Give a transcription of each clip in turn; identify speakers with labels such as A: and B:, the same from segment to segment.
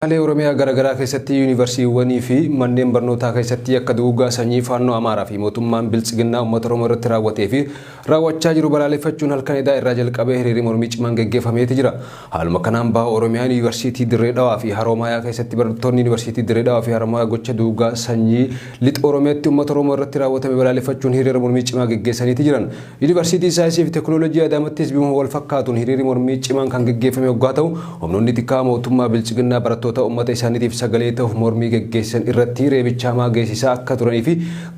A: Kutaalee Oromiyaa garaagaraa keessatti yuunivarsiiwwanii fi manneen barnootaa keessatti yakka duguuggaa sanyii Faannoo Amaaraa fi mootummaan Biltsiginnaa uummata Oromoo irratti raawwatee fi raawwachaa jiru balaaleffachuun halkan edaa irraa jalqabee hiriirri mormii cimaan geggeeffameeti jira. Haaluma kanaan Baha Oromiyaa Yuunivarsiitii Dirree Dhawaa fi Haroomayaa keessatti barattoonni Yuunivarsiitii Dirree Dhawaa fi Haroomayaa gocha duguuggaa sanyii Lixa Oromiyaatti uummata Oromoo irratti raawwatame balaaleffachuun hiriira mormii cimaa geggeessaniiti jiran. Yuunivarsiitii Saayinsii fi Teeknooloojii Adaamattis bifuma wal fakkaatuun hiriirri mormii cimaan kan geggeeffame hoggaa ta'u, humnoonni tikaa mootummaa Biltsiginnaa barattoota uummata isaaniitiif sagalee ta'uuf mormii geggeessan irratti reebicha hamaa geessisaa akka turanii fi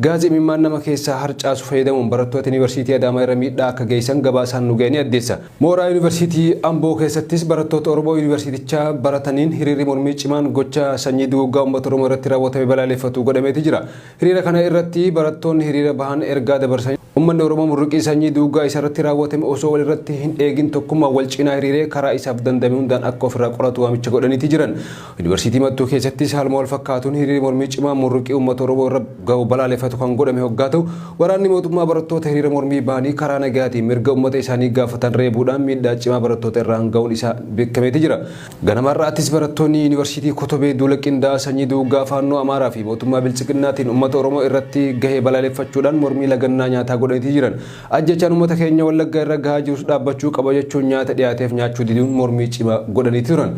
A: gaazii imimmaan nama keessaa harcaasu fayyadamuun barattoota Yuunivarsiitii Adaamaa irra miidhaa akka geessisan gabaasaan nu ga'e ni addeessa. Mooraa Yuunivarsiitii Amboo keessattis barattoota Oromoo Yuunivarsiitichaa barataniin hiriirri mormii cimaan gocha sanyii duguuggaa uummata Oromoo irratti raawwatame balaaleffatu godhameeti jira. Hiriira kana irratti barattoonni hiriira bahan ergaa dabarsaniin ummanni Oromoo murruqii sanyii duguuggaa isarratti raawwatame osoo wal irratti hin eegin tokkummaan wal cinaa hiriiree karaa isaaf danda'ame hundaan akka ofirraa qolatu waamicha godhaniiti jiran. Yuunivarsiitii Mattuu keessattis haaluma wal fakkaatuun hiriirri mormii cimaan murruqii uummata Oromoo irra gahu balaaleffatu kan godhame hoggaa ta'u, waraanni mootummaa barattoota hiriira mormii bahanii karaa nagayaatiin mirga uummata isaanii gaafatan reebuudhaan miidhaa cimaa barattoota irraan gahuun isaa beekameeti jira. Ganama har'aattis barattoonni Yuunivarsiitii Kotobee duula qindaa'aa sanyii duguuggaa Faannoo Amaaraa fi mootummaa Biltsiginnaatiin uummata Oromoo irratti gahe balaaleffachuudhaan mormii lagannaa nyaataa godhaniiti jiran. Ajjeechaan uummata keenya Wallagga irra gahaa jirus dhaabbachuu qaba jechuun nyaata dhiyaateef nyaachuu diduun mormii cimaa godhaniiti turan.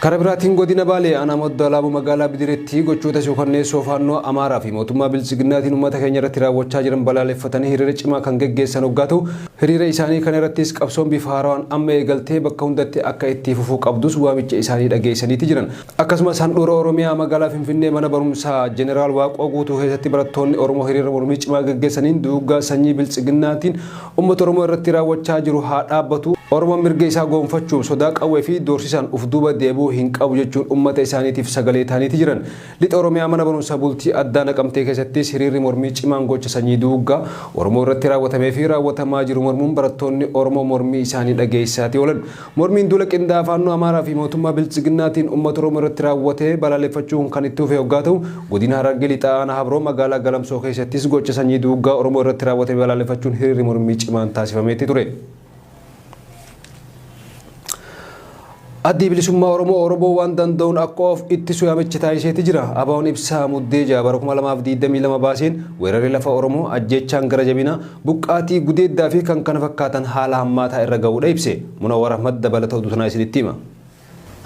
A: Karaa biraatiin Godina Baalee Aanaa Madda Walaabuu magaalaa Bidireetti gochoota suukanneessoo Faannoo Amaaraa fi mootummaa Biltsiginnaatiin uummata keenya irratti raawwachaa jiran balaaleffatanii hiriira cimaa kan geggeessan hoggaa ta'u, hiriira isaanii kana irrattis qabsoon bifa haarawaan amma eegaltee bakka hundatti akka ittii fufuu qabdus waamicha isaanii dhageessaniiti jiran. Akkasumas handhuura Oromiyaa magaalaa Finfinnee mana barumsaa Jeneraal Waaqoo Guutuu keessatti barattoonni Oromoo hiriira mormii cimaa geggeessaniin duguuggaa sanyii Biltsiginnaatiin uummata Oromoo irratti raawwachaa jiru haa dhaabbatu, Oromoon mirga isaa goonfachuuf sodaa qawwee fi doorsisaan uf duuba deebi'uu hin qabu jechuun uummata isaaniitiif sagalee ta'aniiti jiran. Lixa Oromiyaa mana barumsaa bultii addaa Naqamtee keessattis hiriirri mormii cimaan gocha sanyii duguuggaa Oromoo irratti raawwatamee fi raawwatamaa jiru mormuun barattoonni Oromoo mormii isaanii dhageessisaati oolan. Mormiin duula qindaa'aa Faannoo Amaaraa fi mootummaa Biltsiginnaatiin uummata Oromoo irratti raawwate balaaleffachuun kan itti fufe hoggaa ta'u, Godina Harargee Lixaa Aanaa Habroo magaalaa Galamsoo keessattis gocha sanyii duguuggaa Oromoo irratti raawwatame balaaleffachuun hiriirri mormii cimaan taasifameeti ture. Addi Bilisummaa Oromoo Oromoo waan danda'uun akka of ittisu yaamicha taasiseeti jira. ABOn ibsa Muddee 6 bara 2022 baaseen weerarri lafa Oromoo, ajjeechaan gara jabinaa, buqqaatii, gudeeddaa fi kan kana fakkaatan haala hammaataa irra ga'uudha ibse. Munawwar Ahmad dabalata oduu tanaa isinitti hima.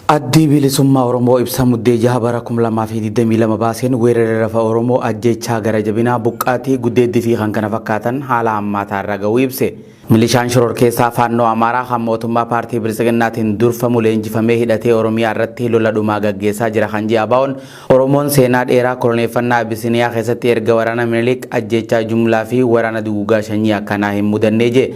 B: Addi Bilisummaa Oromoo ibsa Muddee 6 bara 2022 baaseen weerarri lafa Oromoo, ajjeechaa gara jabinaa, buqqaatii, gudeeddii fi kan kana fakkaatan haala hammaataa irra ga'uu ibse. Milishaan shororkeessaa Faannoo Amaaraa kan mootummaa paartii Biltsiginnaatiin durfamu leenjifamee hidhatee Oromiyaa irratti lola dhumaa gaggeessaa jira kan jee ABOn, Oromoon seenaa dheeraa koloneeffannaa Abisiniyaa keessatti erga waraana Minilik ajjeechaa jumlaa fi waraana duguugaa shanyii akkanaa hin mudannee jee.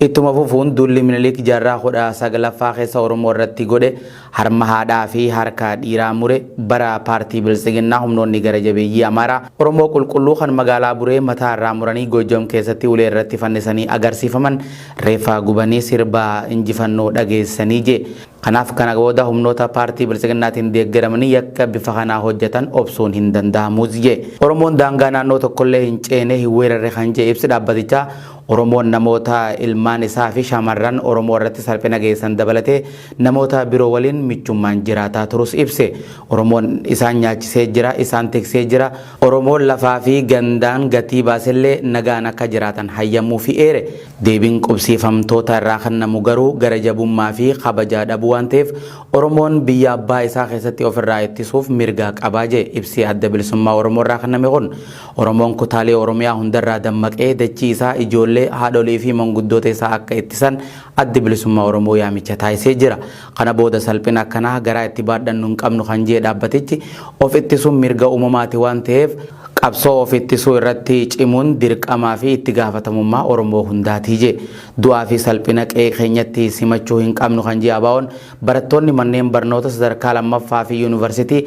B: Ittuma fufuun duulli Minilik jaarraa 19ffaa keessa Oromoo irratti godhe Harma haadhaa fi harka dhiiraa mure bara paartii Biltsiginnaa humnoonni gara jabeeyyii Amaaraa Oromoo qulqulluu kan magaalaa Buree mataa irraa muranii Goojjam keessatti ulee irratti fannisanii agarsiifaman reeffa gubanii sirba injifannoo dhageessisanii je. Kanaaf kana booda humnoota paartii Biltsiginnaatiin deeggaramanii yakka bifa kanaa hojjetan obsuun hin danda'amus je. Oromoon daangaa naannoo tokkollee hin ceene hin weerarre kan je ibsi dhaabbatichaa Oromoon namoota ilmaan isaa fi shamarran Oromoo irratti salphina geessan dabalatee namoota biroo waliin michummaan jiraataa turus ibse. Oromoon isaan nyaachisee jira, isaan tiksee jira. Oromoon lafaa fi gandaan gatii baasellee nagaan akka jiraatan hayyamuufii eere. Deebiin qubsiifamtoota irraa kennamu garuu gara jabummaa fi kabajaa dhabuu waan ta'eef Oromoon biyya abbaa isaa keessatti ofirraa ittisuuf mirga qaba jedhe ibsi Adda Bilisummaa Oromoo irraa kenname kun. Oromoon kutaalee Oromiyaa hundarraa dammaqee dachii isaa, ijoollee, haadholii fi manguddoota isaa akka ittisan Addi Bilisummaa Oromoo yaamicha taasisee jira. Kana booda salphina akkanaa garaa itti baadhannu hin qabnu kan jee dhaabbatichi, of ittisuun mirga uumamaati waan ta'eef qabsoo of ittisuu irratti cimuun dirqamaa fi itti gaafatamummaa Oromoo hundaati jee. Du'aa fi salphina qe'ee keenyatti simachuu hin qabnu kan jee ABOn, barattoonni manneen barnoota sadarkaa lammaffaa fi yuunivarsitii,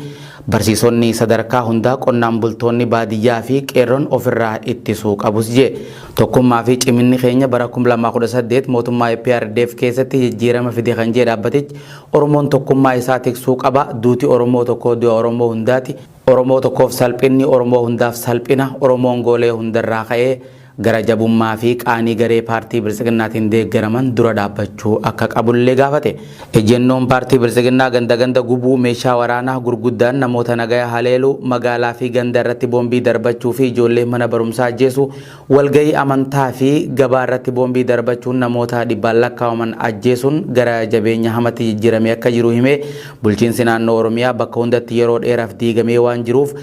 B: barsiisonni sadarkaa hundaa, qonnaan bultoonni baadiyyaa fi qeerron ofirraa ittisuu qabus jee. Tokkummaa fi ciminni keenya bara 2018 mootummaa eprdf keessatti jijjiirama fide kan jee dhaabbatichi, Oromoon tokkummaa isaa tiksuu qaba, duuti Oromoo tokkoo du'a Oromoo hundaati, Oromoo tokkoof salphinni Oromoo hundaaf salphina, Oromoon goolee hundarraa ka'ee gara jabummaa fi qaanii garee paartii Biltsiginnaatiin deeggaraman dura dhaabbachuu akka qabullee gaafate. Ejjennoon paartii Biltsiginnaa ganda ganda gubuu, meeshaa waraanaa gurguddaan namoota nagaya haleeluu, magaalaa fi ganda irratti boombii darbachuu fi ijoollee mana barumsaa ajjeesuu, walgahii amantaa fi gabaa irratti boombii darbachuun namoota dhibbaan lakkaawaman ajjeesuun gara jabeenya hamatti jijjiiramee akka jiru himee, bulchiinsi naannoo Oromiyaa bakka hundatti yeroo dheeraaf diigamee waan jiruuf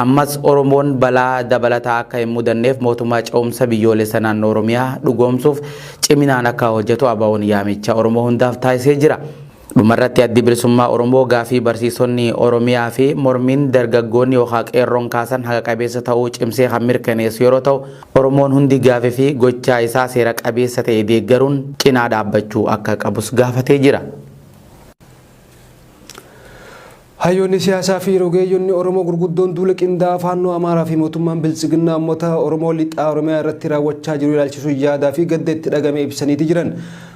B: ammas Oromoon balaa dabalataa akka hin mudanneef mootummaa ce'umsa biyyoolessa naannoo Oromiyaa dhugoomsuuf ciminaan akka hojjetu ABOn yaamicha Oromoo hundaaf taasisee jira. Dhumarratti Addi Bilisummaa Oromoo gaafii barsiisonni Oromiyaa fi mormiin dargaggoonni yookaa qeerroon kaasan haqa qabeessa ta'uu cimsee kan mirkaneessu yeroo ta'u, Oromoon hundi gaafii fi gochaa isaa seera qabeessa ta'e deeggaruun cinaa dhaabbachuu akka qabus gaafatee jira.
A: Hayyoonni siyaasaa fi rogeeyyonni Oromoo gurguddoon duula qindaa'aa Faannoo Amaaraa fi mootummaan Biltsiginnaa uummata Oromoo Lixaa Oromiyaa irratti raawwachaa jiru ilaalchisuun yaadaa fi gadda itti dhagame ibsaniiti jiran.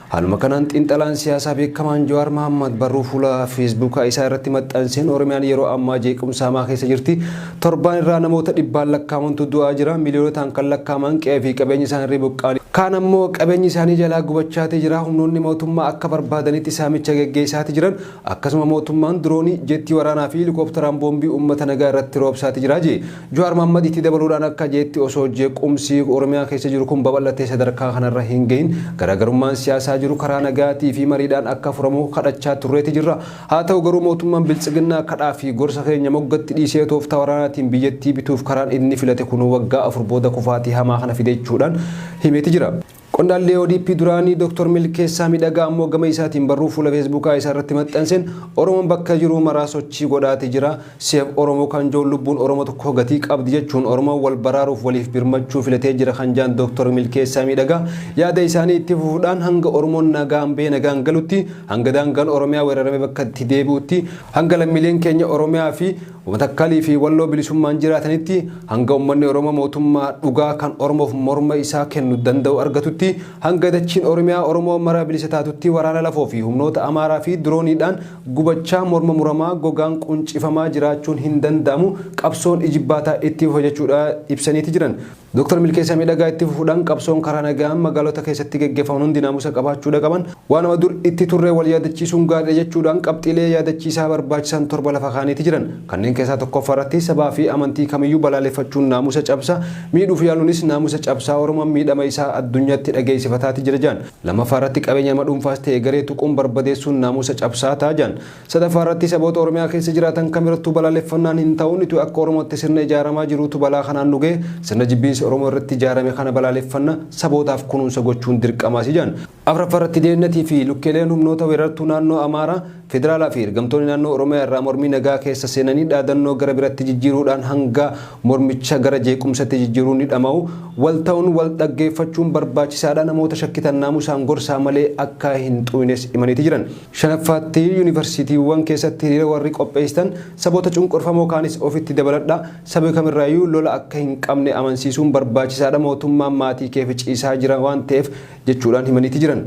A: Haaluma kanaan xiinxalaan siyaasaa beekamaan Jawaar Mahaammad barruu fuula Feesbuukaa isaa irratti maxxanseen Oromiyaan yeroo ammaa jeequmsa hamaa keessa jirti. Torbaan irraa namoota dhibbaan lakkaa'amantu du'aa jira. Miiliyoonotaan kan lakkaa'aman qe'ee fi qabeenya isaaniirrii buqqa'anii kaan ammoo qabeenyi isaanii jalaa gubachaati jira. Humnoonni mootummaa akka barbaadanitti saamicha geggeessaati jiran. Akkasuma mootummaan diroonii, jeettii waraanaa fi helikooptaraan boombii uummata nagaa irratti roobsaati jira jee. Juwaar Mahaammad itti dabaluudhaan akka jeetti osoo jeequmsi Oromiyaa keessa jiru kun babal'atee sadarkaa kanarra hin gahin garaagarummaan siyaasaa jiru karaa nagaatii fi mariidhaan akka furamu kadhachaa turreeti jirra. Haa ta'u garuu mootummaan Biltsiginnaa kadhaa fi gorsa keenya moggatti dhiisee tooftaa waraanaatiin biyyattii bituuf karaan inni filate kunuu waggaa 4 booda kufaatii hamaa kana fide jechuudhaan himeeti jira. Qondaalli ODP duraanii Dr. Milkeessaa Miidhagaa ammoo gama isaatiin barruu fuula Feesbuukaa isaa irratti maxxanseen Oromoon bakka jiruu maraa sochii godhaati jira. Save Oromo kan joon lubbuun Oromo tokko gatii qabdi jechuun Oromoon wal baraaruuf waliif birmachuu filatee jira kan jaan Dr. Milkeessaa Miidhagaa yaada isaanii itti fufuudhaan hanga Oromoon nagaan bahee nagaan galutti, hanga daangaan Oromiyaa weerarame bakka itti deebi'utti, hanga lammiileen keenya Oromiyaa fi Matakkalii fi Walloo bilisummaan jiraatanitti, hanga ummanni Oromoo mootummaa dhugaa kan Oromoof morma isaa kennu danda'u argatutti, hanga dachiin Oromiyaa Oromoo mara bilisa taatutti waraana lafoo fi humnoota Amaaraa fi dirooniidhaan gubachaa, morma muramaa, gogaan quncifamaa jiraachuun hin danda'amu, qabsoon ijibbaataa itti fufa jechuudha ibsaniiti jiran. Dr. Milkeessaa Miidhagaa itti fufuudhaan qabsoon karaa nagaan magaalota keessatti geggeeffaman hundi naamusa qabaachuudha qaban. Waanuma dur itti turre wal yaadachiisuun gaariidha jechuudhaan qabxiilee yaadachiisaa barbaachisan 7 lafa kaa'aniiti jiran. Kanneen keessaa tokkoffaa irratti sabaa fi amantii kamiyyuu balaaleffachuun naamusa cabsa, miidhuuf yaaluunis naamusa cabsa, Oromoon miidhama isaa addunyaatti dhageessifataati jira jedhan. Lammaffaa irratti qabeenya nama dhuunfaas ta'e garee tuquun barbadeessuun naamusa cabsaa ta'a jedhan. Sadaffaa irratti saboota Oromiyaa keessa jiraatan kamirrattuu balaaleffannaan hin ta'u, nuti akka Oromootti sirna ijaaramaa jiruutu balaa kanaan nu gahe, sirna jibbiinsi Oromoo irratti ijaarame kana balaaleffanna, sabootaaf kunuunsa gochuun dirqamaasi jedhan. Afraffaa irratti Deennatii fi lukkeeleen humnoota weerartuu naannoo Amaaraa, Federaalaa fi ergamtoonni naannoo Oromiyaa irraa mormii nagaa keessa seenanii dhaadannoo gara biratti jijjiiruudhaan hanga mormicha gara jeequmsatti jijjiiruu ni dhama'u. Wal ta'uun wal dhaggeeffachuun barbaachisaadha, namoota shakkitan naamusaan gorsaa malee akka hin xuuynes himaniiti jiran. Shanaffaatti, Yunivarsiitiiwwan keessatti hiriira warri qopheessitan saboota cunqurfamoo kaanis ofitti dabaladhaa. Saba kamirraayyuu lola akka hin qabne amansiisuun barbaachisaadha. Mootummaan maatii kee ficiisaa jira waan ta'eef jechuudhaan himaniiti jiran.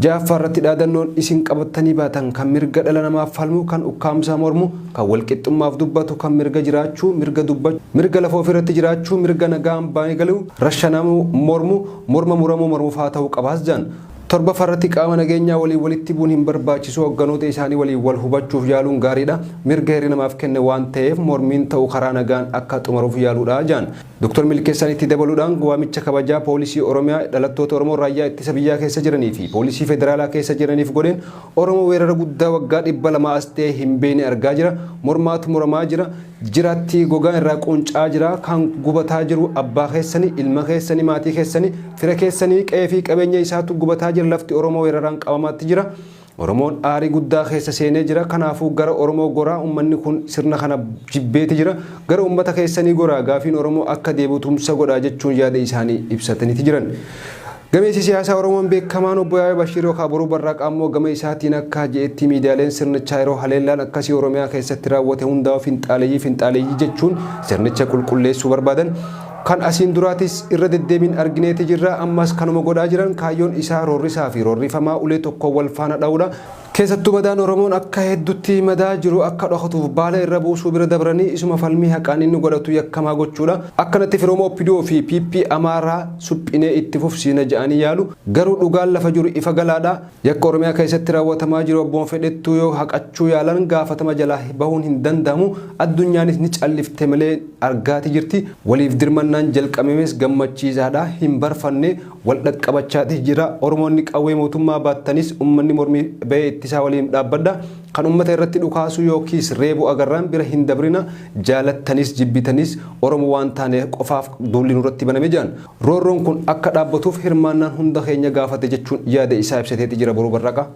A: Ja'affaarratti dhaadannoon isin qabattanii baatan kan mirga dhala namaaf falmu, kan ukkaamsaa mormu, kan walqixxummaaf dubbatu, kan mirga jiraachuu, mirga dubbachuu, mirga lafa ofiirratti jiraachuu, mirga nagaan ba'anii galuu, rashanamuu mormu, morma muramuu mormufaa ta'uu qabaas jedhan. Torbaffaarratti qaama nageenyaa waliin walitti bu'uun hin barbaachisu, hogganoota isaanii waliin wal hubachuuf yaaluun gaariidha. Mirga heerri namaaf kenne waan ta'eef mormiin ta'u karaa nagaan akka xumaruuf yaaluudha jedhan. Dr. Milkeessaan itti dabaluudhaan waamicha kabajaa Poolisii Oromiyaa, dhalattoota Oromoo Raayyaa Ittisa Biyyaa keessa jiranii fi Poolisii Federaalaa keessa jiraniif godheen Oromoo weerara guddaa waggaa 200 as ta'ee hin beekne argaa jira. Mormaatu muramaa jira. Jiraatti gogaan irraa quunca'aa jira. Kan gubataa jiru abbaa keessani, ilma keessani, maatii keessani, fira keessani, qe'ee fi qabeenya isaatu gubataa jira. Lafti Oromoo weeraraan qabamaatti jira. Oromoon aarii guddaa keessa seenee jira. Kanaafuu gara Oromoo goraa. Ummanni kun sirna kana jibbeeti jira. Gara ummata keessanii goraa. Gaafiin Oromoo akka deebi'u tumsa godhaa jechuun yaada isaanii ibsataniiti jiran. Gameessi siyaasaa Oromoon beekamaan Obbo Yaayoo Bashiir yookaa Boruu Barraaqaa ammoo gama isaatiin akka je'etti miidiyaaleen sirnichaa yeroo haleellaan akkasii Oromiyaa keessatti raawwate hundaa'u finxaaleyyii finxaaleyyii jechuun sirnicha qulqulleessuu barbaadan. Kan asiin duraatis irra deddeebiin argineeti jirra. Ammas kanuma godhaa jiran. Kaayyoon isaa roorrisaa fi roorrifamaa ulee tokkoon wal faana dha'uudha. Keessattuu madaan Oromoon akka heddutti madaa jiru akka dhokatuuf baala irra buusuu bira dabranii isuma falmii haqaan inni godhatu yakkamaa gochuudha. Akkanatti firooma OPDO fi PP Amaaraa suphinee itti fufsiina ja'anii yaalu. Garuu dhugaan lafa jiru ifa galaadha. Yakka Oromiyaa keessatti raawwatamaa jiru abbuma fedhettuu yoo haqachuu yaalan gaafatama jalaa bahuun hin danda'amu. Addunyaanis ni callifte malee argaati jirti. Waliif dirmannaan jalqabames gammachiisaadha. Hin barfanne. Wal dhaqqabachaati jira. Oromoonni qawwee mootummaa baattanis ummanni mormii bahee ittisaa waliin dhaabbadha. Kan ummata irratti dhukaasuu yookiis reebu agarraan bira hin dabrina. Jaalattanis jibbitanis Oromo waan taane qofaaf duulli nurratti baname jedhan. Roorroon kun akka dhaabbatuuf hirmaannaan hunda keenya gaafate jechuun yaada isaa ibsateeti jira Boruu Barraaqa.